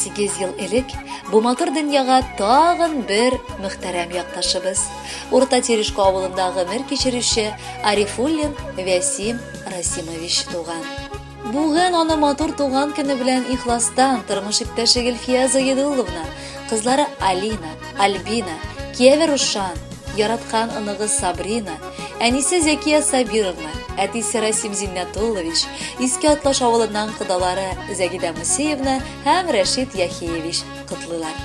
8 ел элек бу матур дөньяга тагын бер мөхтәрәм якташыбыз, Урта Терешко авылында гомер кичерүче Арифуллин Вәсим Расимович туган. Бүген аны матур туган көне белән ихластан тормыш иптәше Гөлфия Заедулловна, кызлары Алина, Альбина, кияве Рушан, яраткан оныгы Сабрина, әнисе Зәкия Сабировна, әтисе Расим Зиннәтуллович, Иске Атлаш авылыннан кодалары Зәгидә Мусеевна һәм Рәшит Яхиевич котлыйлар.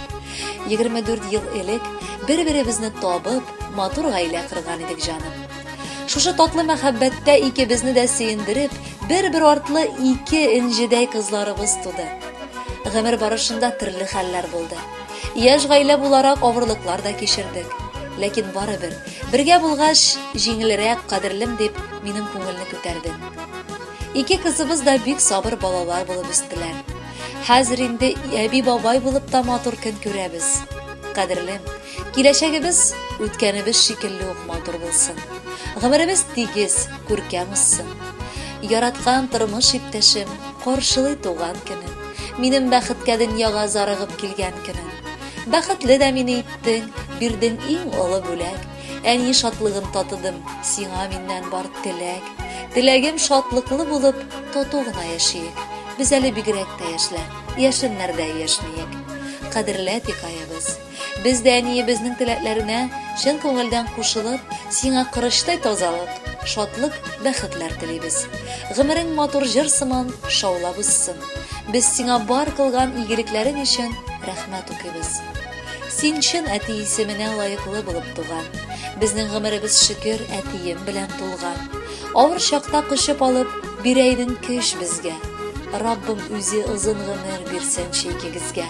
24 ел элек бер-беребезне табып, матур гаилә корган идек, җаным. Шушы татлы мәхәббәттә икебезне дә сөендереп, бер-бер артлы ике энҗедәй кызларыбыз туды. Гомер барышында төрле хәлләр булды. Яшь гаилә буларак авырлыклар да кичердек. Ләкин барыбер, бергә булгач, җиңелрәк, кадерлем дип, минем күңелне күтәрдең. Ике кызыбыз да бик сабыр балалар булып үстеләр. Хәзер инде әби-бабай булып та матур көн күрәбез. Кадерлем, киләчәгебез үткәнебез шикелле үк матур булсын. Гомеребез тигез, күркәм узсын. Яраткан тормыш иптәшем каршылый туган көнен. Минем бәхеткә дөньяга зарыгып килгән көнен. Бәхетле дә мине иттең, бирдең иң олы бүләк. Әни шатлыгын татыдым, сиңа миннән бар теләк. Теләгем шатлыклы булып, тату гына яшиек. Без әле бигрәк тә яшьләр, яшеннәрдә яшьниек. Кадерле әтикаебыз, без дә әниебезнең теләкләренә чын күңелдән кушылып, сиңа корычтай тазалык, шатлык, бәхетләр телибез. Гомерең матур җыр сыман шаулап узсын. Без сиңа бар кылган игелекләрең өчен рәхмәт укыйбыз. Син чын әти исеменә лаеклы булып туган. Безнең гомеребез шөкер әтием белән тулган. Авыр чакта кочып алып, бирә идең көч безгә. Раббым үзе озын гомер бирсенче икегезгә.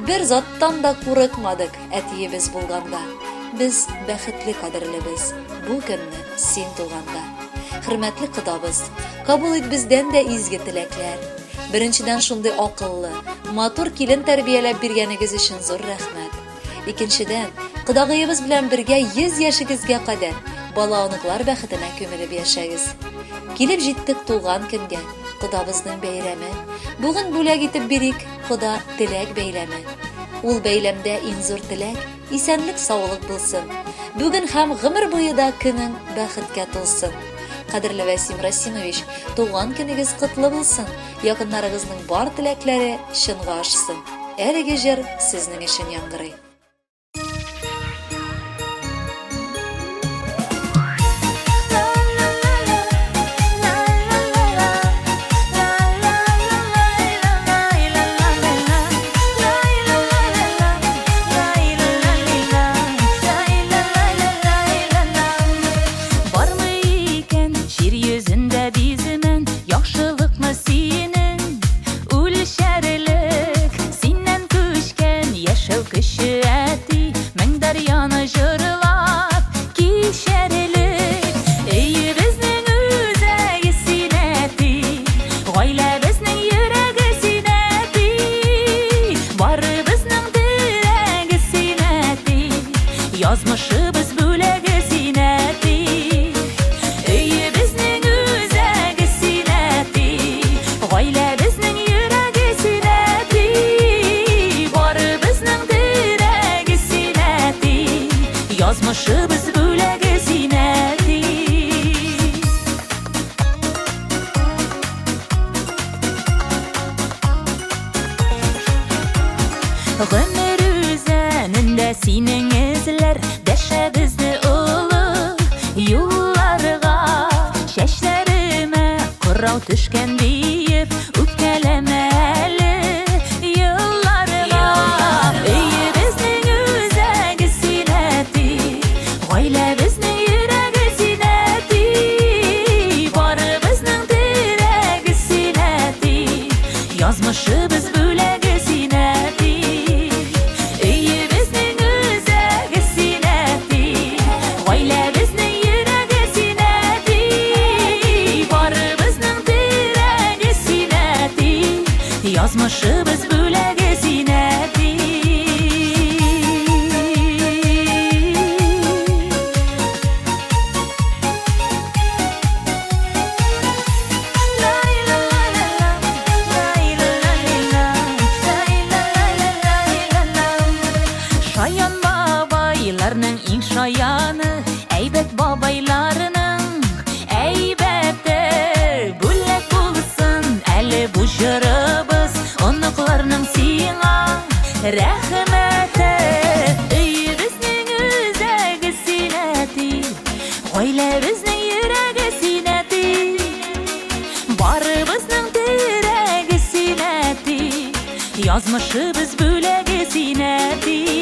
Бер заттан да курыкмадык әтиебез булганда. Без бәхетле кадерлебез, бу көнне син туганда. Хөрмәтле кодабыз, кабул ит бездән дә изге теләкләр. Беренчедән шундый акыллы, матур килен тәрбияләп биргәнегез өчен зур рәхмәт. Икенчедән, кодагыебыз белән бергә 100 яшегезгә кадәр бала-оныклар бәхетенә күмелеп яшәгез. Килеп җиттек туган көнгә, кодабызның бәйрәме. Бүген бүләк итеп бирик, кода теләк бәйләме. Ул бәйләмдә иң зур теләк, исәнлек-саулык булсын. Бүген һәм гомер буе да көнең бәхеткә тулсын. Кадерле Вәсим Расимович, туган көнегез котлы булсын, якыннарыгызның бар теләкләре чынга ашсын. Әлеге җыр сезнең өчен яңгырый. Бармы икән җир йөзендә биземән Яхшылыкмы синең үлчәрлек Синнән күчкән яшәү көче әти Мең дәрьяны җырлап кичәрлек Өебезнең үзәге син әти Гаиләбезнең йөрәге син әти Барыбызның терәге син әти Язмышыбыз бүләге син, әти. Өебезнең үзәге син, әти. Гаиләбезнең йөрәге син, әти. Барыбызның терәге син, әти. Язмышыбыз бүләге син, әти. Гомер үзәнендә синең эзләр Дәшә безне олы юлларга. Чәчләремә кырау төшкән диеп Үпкәләмә әле елларга. Өебезнең үзәге син, әти. Гаиләбезнең йөрәге син, әти. Барыбызның терәге син, әти. Язмышыбыз бүләге син, әти. Өебезнең үзәге син, әти. Гаиләбезнең йөрәге син, әти. Барыбызның терәге Язмышыбыз бүләге син, әти.